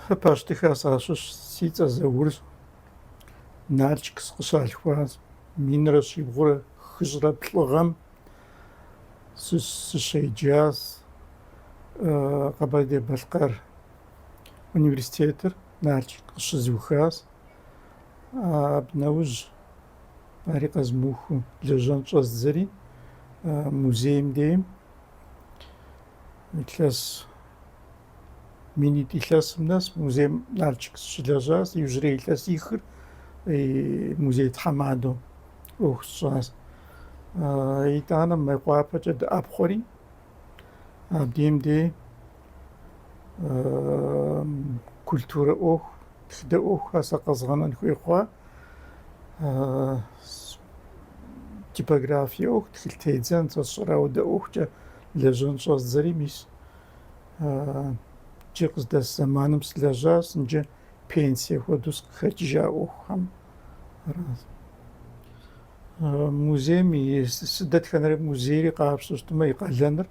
Пащтыхэ сащыщ, си цӏэр Заурщ. Налшык сыкъыщалъхуащ. Минрэ щибгъурэ хыщӏрэ плӏы гъэм сыщеджащ Къэбэрдей-Балъкъэр университетыр Налшык къыщызухащ. Абы нэужь ари къэзмыухыу лэжьэн щӏэздзэри музейм дейм илъэс минитӏ илъэсым нэс музейм Налшык сыщылэжьащ, иужьрей илъэсихыр музей тхьэмадэу ӏуэху сщӏащ. Итӏанэ Мейкъуапэкӏэ дыӏэпхъуэри, абдейм дей культурэ ӏуэху, тхыдэ ӏуэхухэр сэ къэзгъэнэн хуей хъуа, типографие ӏуэху, тхылъ тедзэн, сэ сщӏэрэ ауэдэ ӏуэхукӏэ лэжьэн щӏэздзэри, мис Иджы къыздэс зэманым сылэжьащ, иджы пенсие хуэдэу сыкъыхэкӏыжа ӏуэхухэм. Аращ. Музейм и дэтхэнэ музейри къапщтэу щытмэ, и къалэныр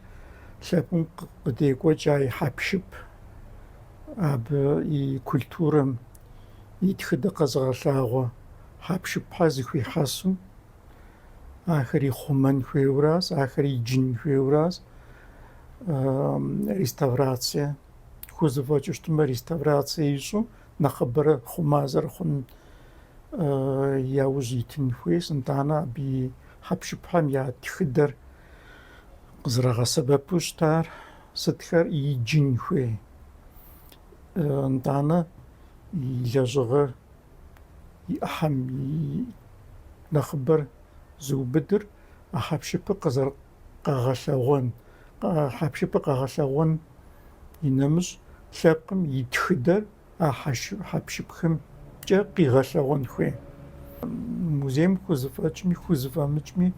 лъэпкъым къыдекӏуэкӏа и хьэпшып, абы и культурэм, и тхыдэ къэзыгъэлъагъуэ хьэпшыпхэр зэхуихьэсу, ахэр ихъумэн хуейуэращ, ахэр иджын хуейуэращ. Реставрацие хузэфӏэкӏыу щытмэ, реставрацие ищӏу нэхъыбэрэ хъума зэрыхъун яужь итын хуейщ. Нтӏанэ абы и хьэпшыпхэм я тхыдэр къызэрагъэсэбэпу щытар сытхэр иджын хуей. Нтӏанэ и лэжьыгъэр и ӏыхьэм и нэхъыбэр зыубыдыр а хьэпшыпыр къызэрыкъэгъэлъэгъуэн, хьэпшыпыр къэгъэлъэгъуэн и нэмыщӏ лъэпкъым и тхыдэр а хьэпшыпхэмкӏэ къигъэлъэгъуэн хуей. Музейм хузэфӏэкӏми хузэфӏэмыкӏми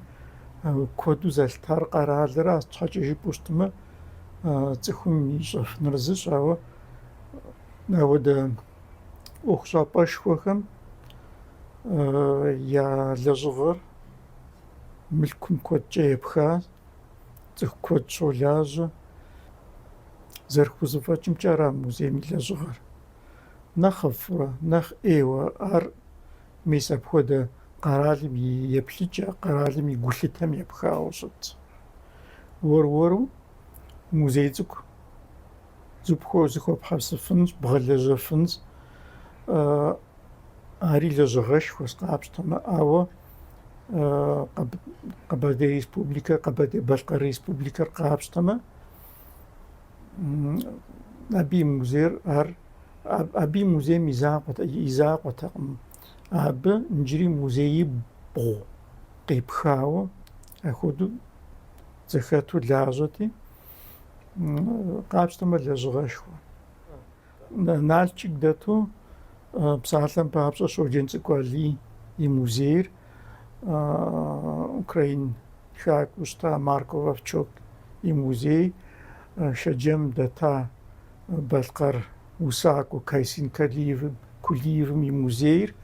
куэду зэлъытар къэралыращ, щхьэкӏэ жыпӏэу щытмэ, цӏыхум ищӏэфыныр зыщ, ауэ ауэдэ ӏуэхущӏапӏэшхуэхэм я лэжьыгъэр мылъкум куэдкӏэ епха, цӏыху куэд щолажьэ. Зэрыхузэфӏэкӏымкӏэ ара музейм и лэжьыгъэр. Нэхъыфӏрэ, нэхъ ӏейуэ ар мис апхуэдэ къэралым и еплъыкӏэ, къэралым и гулъытэм епхауэ щытщ. Уэр-уэру музей цӏыкӏу зыхуэпхьэсыфынщ, бгъэлэжьэфынщ. Ари лэжьыгъэшхуэщ къапщтэмэ, ауэ Къэбэрдей Республикэр, Къэбэрдей-Балъкъэр Республикэр къапщтэмэ, абы и музейр ар абы и музейм и закъуэтэкъым. Абы иджыри музеибгъу къепхауэ апхуэдэу зэхэту лажьэти, Къапщтэмэ, лэжьыгъэшхуэ. Налшык дэту, псалъэм папщӏэ, Щоджэнцӏыкӏу Алий и музейр, украин тхакӏуэу щыта Марко Вовчок и музей, Шэджэм дэта балъкъэр усакӏуэ Кайсын Кулиевым и музейр,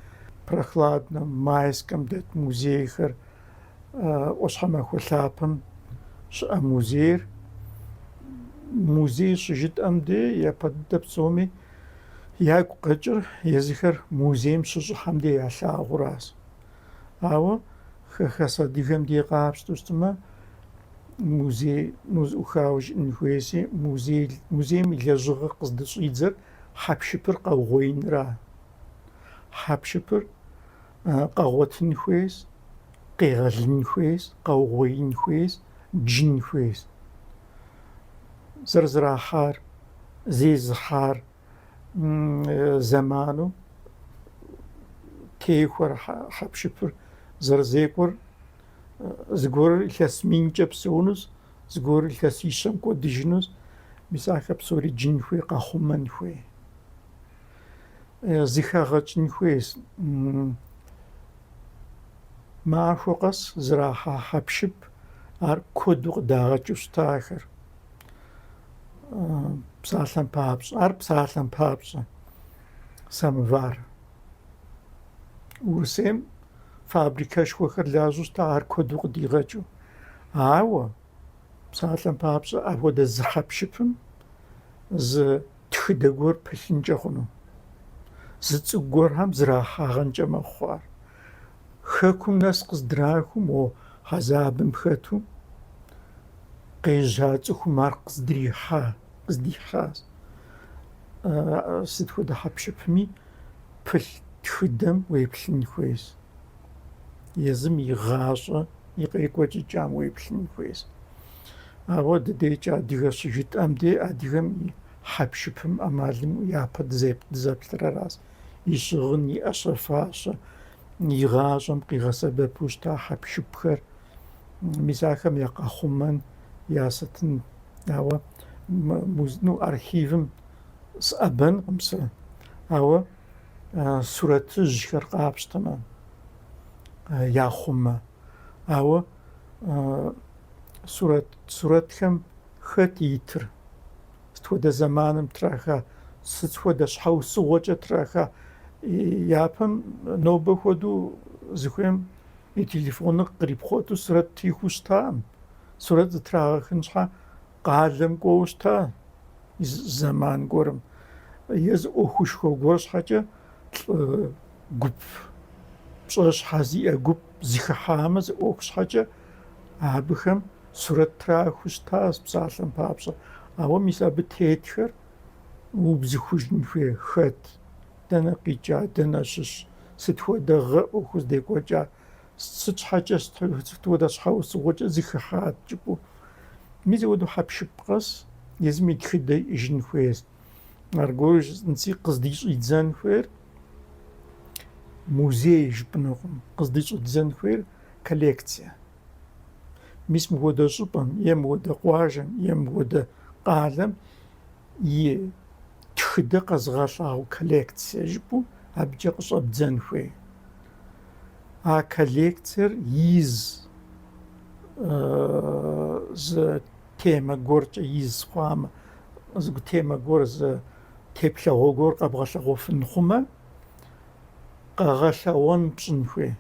Прохладнэм, Майскэм дэт музейхэр, ӏуащхьэмахуэ лъапэм щыӏэ музейр. Музей щыжытӏэм де япэ дыдэ псоми ягу къэкӏыр езыхэр музейм щыщӏыхьэм де ялъагъуращ. Ауэ хэхэс адыгэм де къапщтэу щытмэ, музей, ну, зэӏухауэ жыӏэн хуейщи, музей, музейм и лэжьыгъэр къыздыщӏидзэр хьэпшыпыр къэугъуеинра. Хьэпшыпыр къэгъуэтын хуейщ, къегъэлын хуейщ, къэугъуеин хуейщ, джын хуейщ. Зэрызэрахьар, зезыхьар зэману техуэр хьэпшыпыр зэрызекӏуэр зыгуэрыр илъэс минкӏэ псэунущ, зыгуэрыр илъэсищэм кӏуэдыжынущ. Мис ахэр псори джын хуей, къэхъумэн хуей. Зыхэгъэкӏын хуейщ. Махуэ къэс зэрахьа хьэпшып ар куэду къыдагъэкӏыу щытахэр. Псалъэм папщӏэ, ар псалъэм папщӏэ, самовар. Урысейм фабрикэшхуэхэр лажьэу щыта, ар куэду къыдигъэкӏыу. Ауэ, псалъэм папщӏэ, апхуэдэ зы хьэпшыпым зы. тхыдэ гуэр пылъынкӏэ хъуну. Зы цӏыху гуэрхэм зрахьагъэнкӏэ мэхъу ар. Хэкум нэс къыздрахыу мо хьэзабым хэту къежьа цӏыхум ар къыздрихьа, къыздихьащ. Сыт хуэдэ хьэпшыпми пылъ тхыдэм уеплъын хуейщ. Езым и гъащӏэ, и къекӏуэкӏыкӏам уеплъын хуейщ. Ауэ дэ дейкӏэ адыгэ щыжытӏэм дей адыгэм и хьэпшыпым ӏэмал имыӏэу япэ дызэплъыр аращ. И щыгъын, и ӏэщэ-фащэ, и гъащӏэм къигъэсэбэпу щыта хьэпшыпхэр, мис ахэм я къэхъумэн, я сытын. Ауэ ну, архивым сыӏэбэнкъым сэ. Ауэ сурэтыжьхэр къапщтэмэ, яхъумэ. Ауэ сурэт, сурэтхэм хэт итыр? Сыт хуэдэ зэманым траха, сыт хуэдэ щхьэусыгъуэкӏэ траха? Япэм нобэ хуэдэу зыхуейм и телефоныр кърипхъуэту сурэт трихыу щытакъым. Сурэт зытрагъэхын щхьэ къалэм кӏуэуэ щыта зэман гуэрым. Е зы ӏуэхушхуэ гуэр щхьэкӏэ лӏы гуп, пщӏэ щхьэ зиӏэ гуп зыхыхьамэ зы ӏуэху щхьэкӏэ абыхэм сурэт трахыу щытащ, псалъэм папщӏэ. Ауэ мис абы тетхэр убзыхужын хуей хэт, дэнэ къикӏа, дэнэ щыщ, сыт хуэдэ гъэ ӏуэху здекӏуэкӏа, сыт щхьэкӏэ, сыт хуэдэ щхьэусыгъуэкӏэ зыхыхьат жыпӏэу. Мис апхуэдэу хьэпшып къэс езым и тхыдэ иӏэжын хуейщ. Аргуэру жысӏэнси, къыздищӏидзэн хуейр музей жыпӏэнукъым, къыздищӏидзэн хуейр коллекция. Мис мыхуэдэ щӏыпӏэм, е мыхуэдэ къуажэм, е мыхуэдэ къалэм и тхыдэ къэзыгъэлъагъуэ коллекция жыпӏэу абыкӏэ къыщӏэбдзэн хуей. А коллекциер из зы темэ гуэркӏэ из хъуамэ, зы темэ гуэр, зы теплъэгъуэ гуэр къэбгъэлъэгъуэфын хъумэ, къэгъэлъэгъуэн пщӏын хуей.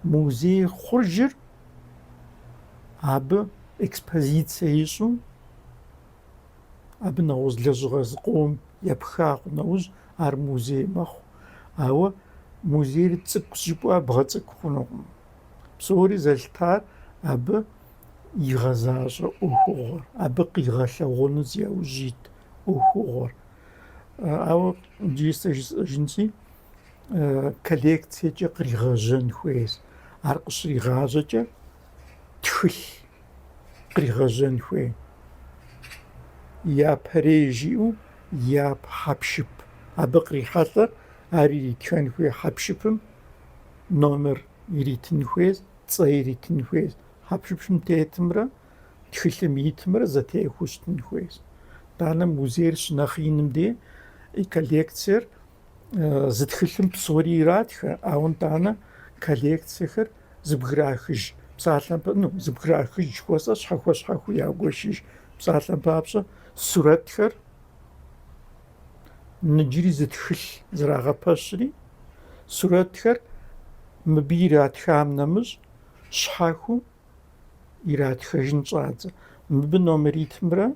Музей хъужыр абы экспозицие ищӏу, абы нэгъуэщӏ лэжьыгъэ зыкъом епха хъу нэужь, ар музей мэхъу. Ауэ музейр цӏыкӏу жыпӏэу ар бгъэцӏыкӏу хъунукъым. Псори зэлъытар абы игъэзащӏэ ӏуэхугъуэр, абы къигъэлъэгъуэну зи яужь ит ӏуэхугъуэр. Ауэ иджыри сэ жысӏэжынщи, коллекциекӏэ къригъэжьэн хуейщ. Ар къыщригъажьэкӏэ тхылъ къригъэжьэн хуей. Япэрей жиӏэу япэ хьэпшып абы кърихьэлӏэр ар иритхэн хуей хьэпшыпым номер иритын хуейщ, цӏэ иритын хуейщ. Хьэпшыпым тетымрэ тхылъым итымрэ зэтехуэу щытын хуейщ. Итӏанэ музейр щынэхъ иным дей и коллекциер зы тхылъым псори иратхэ, ауэ нтӏанэ коллекциехэр зыбграхыж псалъэм, ну, зыбграхыж жыхуэсӏэр щхьэхуэ-щхьэхуэу ягуэшыж псалъэм папщӏэ сурэтхэр ныджыри зы тхылъ зэрагъэпэщри, сурэтхэр мыбы иратхам нэмыщӏ щхьэхуэу иратхэжын щӏадзэ. Мыбы номеритымрэ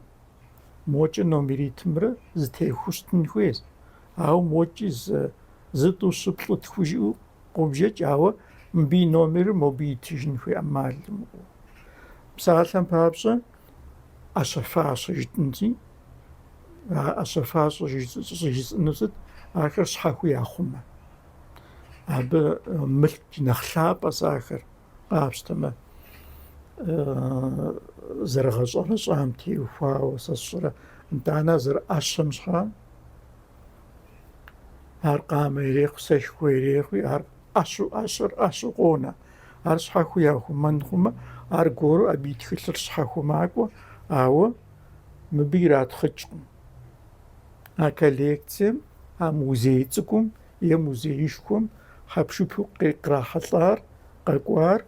мокӏэ номеритымрэ зэтехуэу щытын хуейщ. Ауэ мокӏи зы, зы, тӏу, щы, плӏы, тху жиӏэу къобжэкӏ, ауэ мыбы и номерыр мобы итыжын хуей ӏэмал имыӏэу. Псалъэм папщӏэ, ӏэщэ-фащэ жытӏынщи, а ӏэщэ-фащэ щӏыжысӏэнур сыт? Ахэр щхьэхуэу яхъумэ. Абы мылъку нэхъ лъапӏэщ ахэр. Къапщтэмэ, зэрыгъэщӏэрэщӏам теухуауэ сэ сщӏэрэ, нтӏанэ зэрыӏэщэм щхьа, ар къамэ ирехъу, сэшхуэ ирехъуи, ар ӏэщу, ӏэщэр ӏэщу къонэ. Ар щхьэхуэу яхъумэн хъумэ, аргуэру абы и тхылъыр щхьэхуэу макӏуэ, ауэ мыбы иратхъыкӏкъым. А коллекцием, а музей цӏыкӏум е музеишхуэм хьэпшыпу кърахьэлӏар, къэкӏуар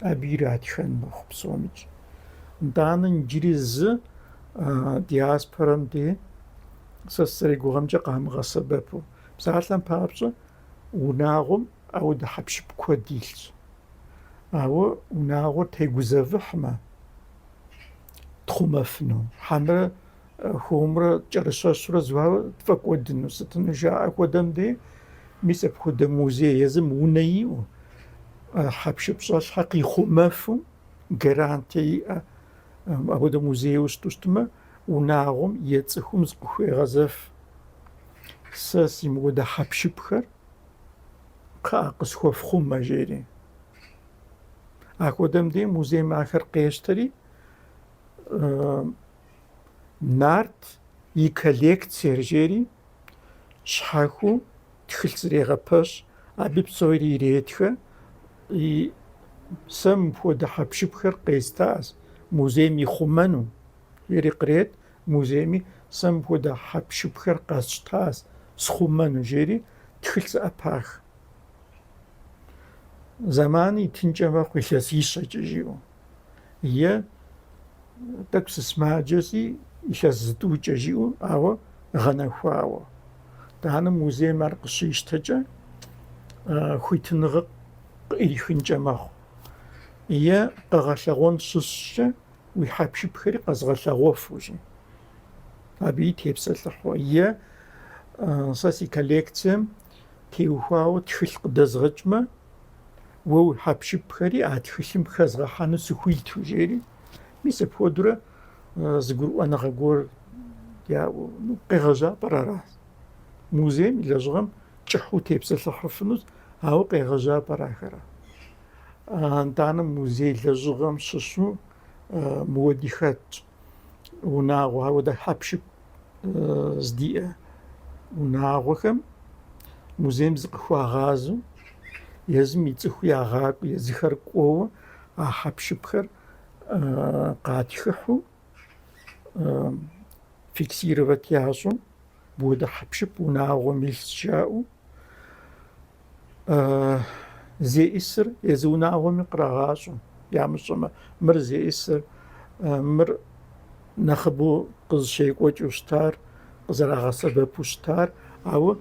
абы иратхэн мэхъу псомикӏ. Нтӏанэ иджыри зы диаспорэм дей сэ сызэригугъэмкӏэ къамыгъэсэбэпу. Псалъэм папщӏэ, унагъуэм ауэдэ хьэпшып куэд илъщ. Ауэ унагъуэр тегузэвыхьмэ, тхъумэфыну, хьэмэрэ. Хуэмурэ кӏэрыщэщурэ зыуауэ тфӏэкӏуэдыну сытыну жаӏэ хуэдэм дей, мис апхуэдэ музей езым унэ иӏэу, хьэпшып щӏэлъхьэ къихъумэфу, гарантие иӏэ апхуэдэ музейуэ щыту щытмэ, унагъуэм е цӏыхум зыкъыхуегъэзэф. Сэ си мыуэдэ хьэпшыпхэр кхъыӏэ къысхуэфхъумэ, жери. Ахуэдэм дей музейм ахэр къещтэри, Нарт и коллекциер жери щхьэхуэу тхылъ зрегъэпэщ, абы псори иретхэ. И сэ мыпхуэдэ хьэпшыпхэр къестащ музейм ихъумэну, жери кърет музейми, сэ мыпхуэдэ хьэпшыпхэр къэсщтащ схъумэну, жери тхылъ зэӏэпах. Зэман итынкӏэ мэхъу илъэсищэкӏэ жиӏэу. Е тӏэкӏу сысымаджэщи, илъэс зытӏукӏэ жиӏэу, ауэ гъэнэхуауэ. Итӏанэ музейм ар къыщищтэкӏэ хуитыныгъэ къыӏрихынкӏэ мэхъу. Е къэгъэлъэгъуэн щысщӏкӏэ уи хьэпшыпхэри къэзгъэлъэгъуэфу жи. Абыи тепсэлъыхьу. Е сэ си коллекцием теухуауэ тхылъ къыдэзгъэкӏмэ, уэ уи хьэпшыпхэри а тхылъым хэзгъэхьэну сыхуиту, жери. Мис апхуэдэурэ зэгурыӏуэныгъэ гуэр яӏэу, ну, къегъэжьапӏэр аращ. Музейм и лэжьыгъэм кӏыхьу тепсэлъыхьыфынущ, ауэ къегъэжьапӏэр ахэра. Итӏанэ музей лэжьыгъэм щыщу мыуэди хэтщ. Унагъуэ, ауэдэ хьэпшып здиӏэ унагъуэхэм музейм зыкъыхуагъазэу, езым и цӏыху ягъакӏуэу, езыхэр кӏуэуэ а хьэпшыпхэр къатхыхьу, фиксировать ящӏу, мыуэдэ хьэпшып унагъуэм илъщ жаӏэу, Зеӏысыр езы унагъуэми кърагъащӏэу, ямыщӏэмэ, мыр зеӏысыр, мыр нэхъыбэу къызыщекӏуэкӏыу щытар, къызэрагъэсэбэпу щытар, ауэ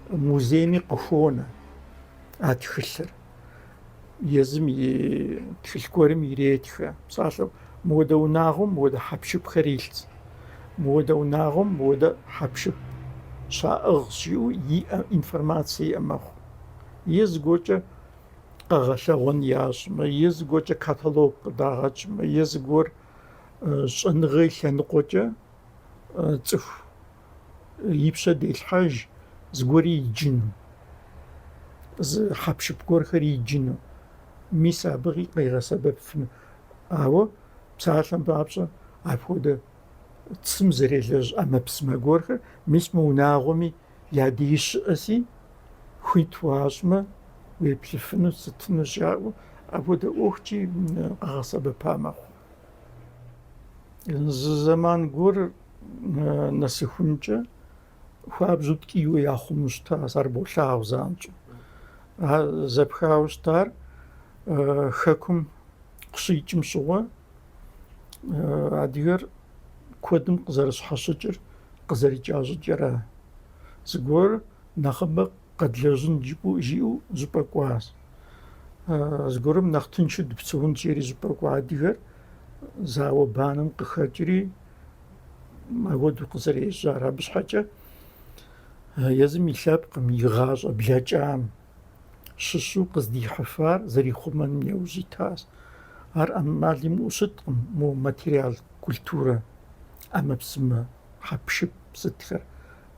музейми къыхуонэ а тхылъыр. Езым и тхылъ гуэрым иретхэ. Псалъэм, мыуэдэ унагъуэм мыуэдэ хьэпшыпхэр илъщ, мыуэдэ унагъуэм мыуэдэ хьэпшып щаӏыгъщ жиӏэу иӏэ информацие иӏэ мэхъу. Е зыгуэркӏэ къэгъэлъэгъуэн ящӏмэ, е зыгуэркӏэ каталог къыдагъэкӏмэ, е зыгуэр щӏэныгъэ и лъэныкъуэкӏэ цӏыху и пщэ делъхьэж зыгуэри иджыну, зы хьэпшып гуэрхэр иджыну. Мис абы къигъэсэбэпыфыну. Ауэ псалъэм папщӏэ апхуэдэ цым зэрелэжь ӏэмэпсымэ гуэрхэр мис мы унагъуэми я дей щыӏэси, хуит уащӏмэ, уеплъыфыну, сытыну жаӏэу, апхуэдэ ӏуэхукӏи къэгъэсэбэпа мэхъу. Зы зэман гуэр нэсыхункӏэ хуабжьу ткӏийуэ яхъумэу щытащ, ар болъагъу занщӏэу. Ар зэпхауэ щытар хэкум къыщикӏым щыгъуэ адыгэр куэдым къызэрыщхьэщыкӏыр къызэрикӏа щӏыкӏэра. Зыгуэр нэхъыбэ къэдлэжьын жиӏэу щӏыпӏэ кӏуащ. Зыгуэрым нэхъ тыншу дыпсэун жери щӏыпӏэ кӏуа адыгэр зауэ банэм къыхэкӏри апхуэдэу къызэрежьар. Абы щхьэкӏэ езым и лъэпкъым, и гъащӏэ блэкӏам щыщу къыздихьыфар зэрихъумэным яужь итащ. Ар ӏэмал имыӏэу щыткъым мо материал культурэ, ӏэмэпсымэ, хьэпшып сытхэр.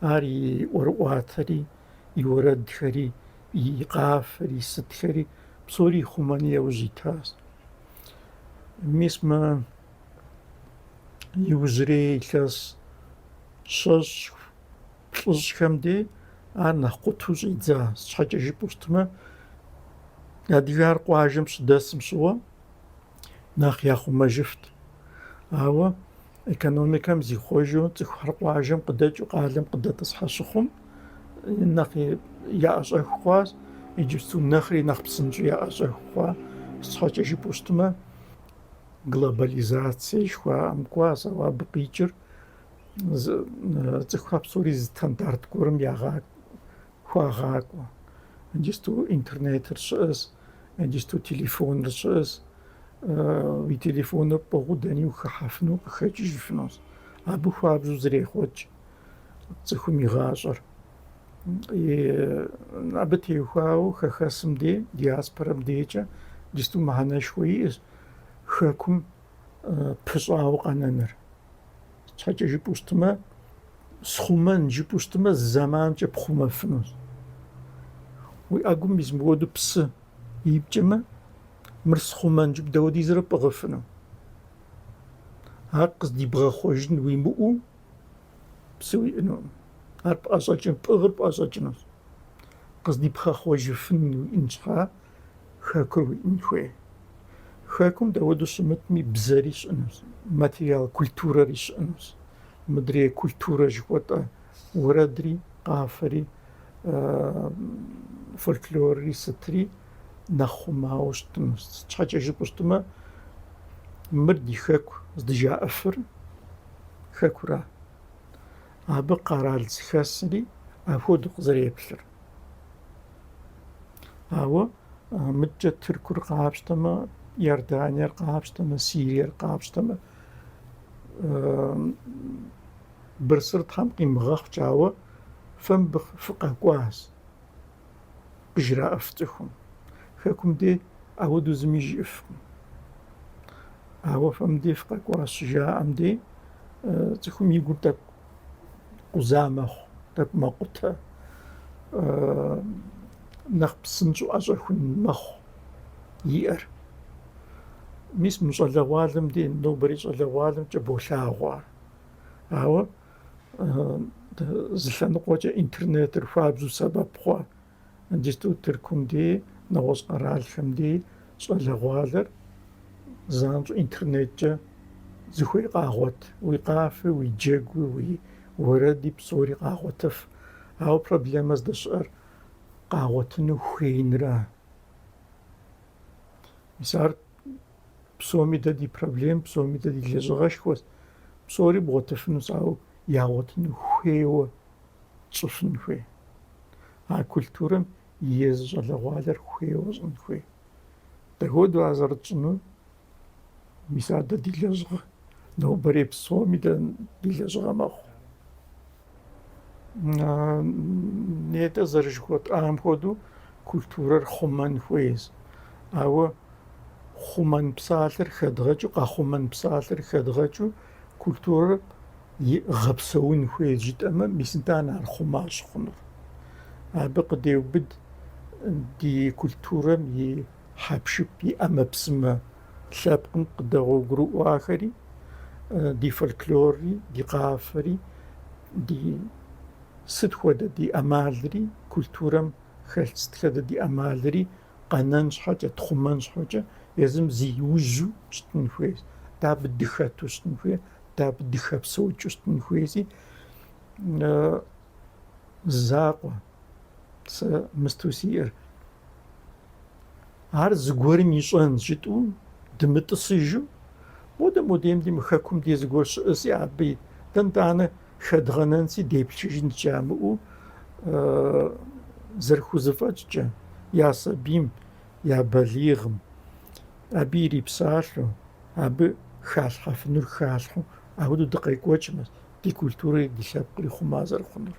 Ар и ӏуэрыӏуатэри, и уэрэдхэри, и къафэри, сытхэри псори ихъумэну яужь итащ. Мис мы иужьрей илъэс щэщӏ плӏыщӏхэм дей ар нэхъ къутэу щӏидза. Щхьэкӏэ жыпӏэу щытмэ, адыгэр къуажэм щыдэсым щыгъуэ нэхъ яхъумэжыфт. Ауэ Экономикэм зихъуэжу цӏыхухэр къуажэм къыдэкӏыу къалэм къыдэтӏысхьэ щыхъум, нэхъ яӏэщӏэху хъуащ, иджыпсту нэхъри нэхъ псынщӏэу яӏэщӏэху хъуа. Щхьэкӏэ жыпӏэу щытмэ, глобализацие жыхуаӏэм кӏуащ, ауэ абы къикӏыр цӏыхухэр псори зы стандарт гуэрым хуагъакӏуэ. Иджыпсту интернетыр щыӏэщ, иджыпсту телефоныр щыӏэщ. Уи телефоныр пӏыгъыу дэни ухыхьэфыну, къыхэкӏыжыфынущ. Абы хуабжьу зрехъуэкӏ цӏыхум и гъащӏэр. Абы теухуауэ хэхэсым дей, диаспорэм дейкӏэ иджысту мыхьэнэшхуэ иӏэщ хэкум пыщӏауэ къэнэныр. Щхьэкӏэ жыпӏэу щытмэ, схъумэн жыпӏэу щытмэ, зы зэманкӏэ пхъумэфынущ. Уи ӏэгум мис мыпхуэдэу псы ипкӏэмэ, мыр схъумэн жыпӏэу дауэдизрэ пӏыгъыфыну? Ар къыздибгъэхъуэжын уимыӏэу псы уиӏэнукъым. Ар пӏэщӏэкӏын, пӏыгъыр пӏэщӏэкӏынущ. Къыздибгъэхъуэжыфын уиӏэн щхьа хэкур уиӏэн хуей. Хэкум дауэдэу щымытми, бзэри щыӏэнущ, материал культурэри щыӏэнущ. Мыдрей культурэ жыхуэтӏэ уэрэдри, къафэри, фольклорри сытри нэхъ хъумауэ щытынущ. Сыт щхьэкӏэ жыпӏэу щытмэ, мыр ди хэку здыжаӏэфыр хэкура. Абы къэрал зыхэсри апхуэдэу къызэреплъыр. Ауэ мыдкӏэ Тыркур къапщтэмэ, Иорданиер къапщтэмэ, Сириер къапщтэмэ, бырсыр Тхьэм къимыгъэхъукӏэ, ауэ фэ мыбы фыкъэкӏуащ, къыжраӏэф цӏыхум. Хэкум дей ауэдэу зыми жиӏэфкъым. Ауэ фэ мыбдей фыкъэкӏуащ щыжаӏэм дей цӏыхум и гур тӏэкӏу къуза мэхъу, тӏэкӏу мэкъутэ, нэхъ псынщӏэу ӏэщӏэхун мэхъу иӏэр. Мис мы щӏалэгъуалэм дей, нобэрей щӏалэгъуалэмкӏэ болъагъу ар. Ауэ зы лъэныкъуэкӏэ интернетыр хуабжьу сэбэп хъуа. Иджысту Тыркум дей, нэгъуэщӏ къэралхэм дей щӏалэгъуалэр занщӏэу интернеткӏэ зыхуей къагъуэт. Уи къафи, уи джэгуи, уи уэрэди псори къагъуэтыф. Ауэ проблемэ здэщыӏэр къагъуэтыну хуеинра. Мис ар псоми дэ ди проблем, псоми дэ ди лэжьыгъэшхуэщ. Псори бгъуэтыфынущ, ауэ ягъуэтыну хуейуэ тщӏыфын хуей. А культурэм езы щӏалэгъуалэр хуейуэ щӏын хуей. Дапхуэдэу ар зэрытщӏынур? Мис ар дэ ди лэжьыгъэ. Нобэрей псоми дэ ди лэжьыгъэ мэхъу. Нетӏэ зэрыжыхуэтӏам хуэдэу культурэр хъумэн хуейщ. Ауэ хъумэн псалъэр хэдгъэкӏыу, къэхъумэн псалъэр хэдгъэкӏыу культурэр и гъэпсэун хуейщ жытӏэмэ, мис итӏанэ ар хъума щыхъунур. Абы къыдеубыд ди культурэм и хьэпшып, и ӏэмэпсымэ лъэпкъым къыдэгъуэгурыӏуахэри, ди фольклорри, ди къафэри, ди сыт хуэдэ ди ӏэмалри, культурэм хэлъ сыт хуэдэ ди ӏэмалри къэнэн щхьэкӏэ, тхъумэн щхьэкӏэ езым зиужьу щытын хуейщ. Дэ абы дыхэту щытын хуей, дэ абы дыхэпсэукӏыу щытын хуейщи, закъуэ сэ мысту сиӏэр. Ар зыгуэрым ищӏэн жытӏэу дымытӏысыжу, модэ модейм ди мы хэкум дей зыгуэр щыӏэси, абы дэ нтӏанэ хэдгъэнэнси деплъыжынщ жамыӏэу зэрыхузэфӏэкӏкӏэ я сабийм, я балигъым, абы ирипсалъэу, абы халъхьэфынур халъхьэу, апхуэдэу дыкъекӏуэкӏмэ, ди культурэри ди лъэпкъри хъума зэрыхъунур.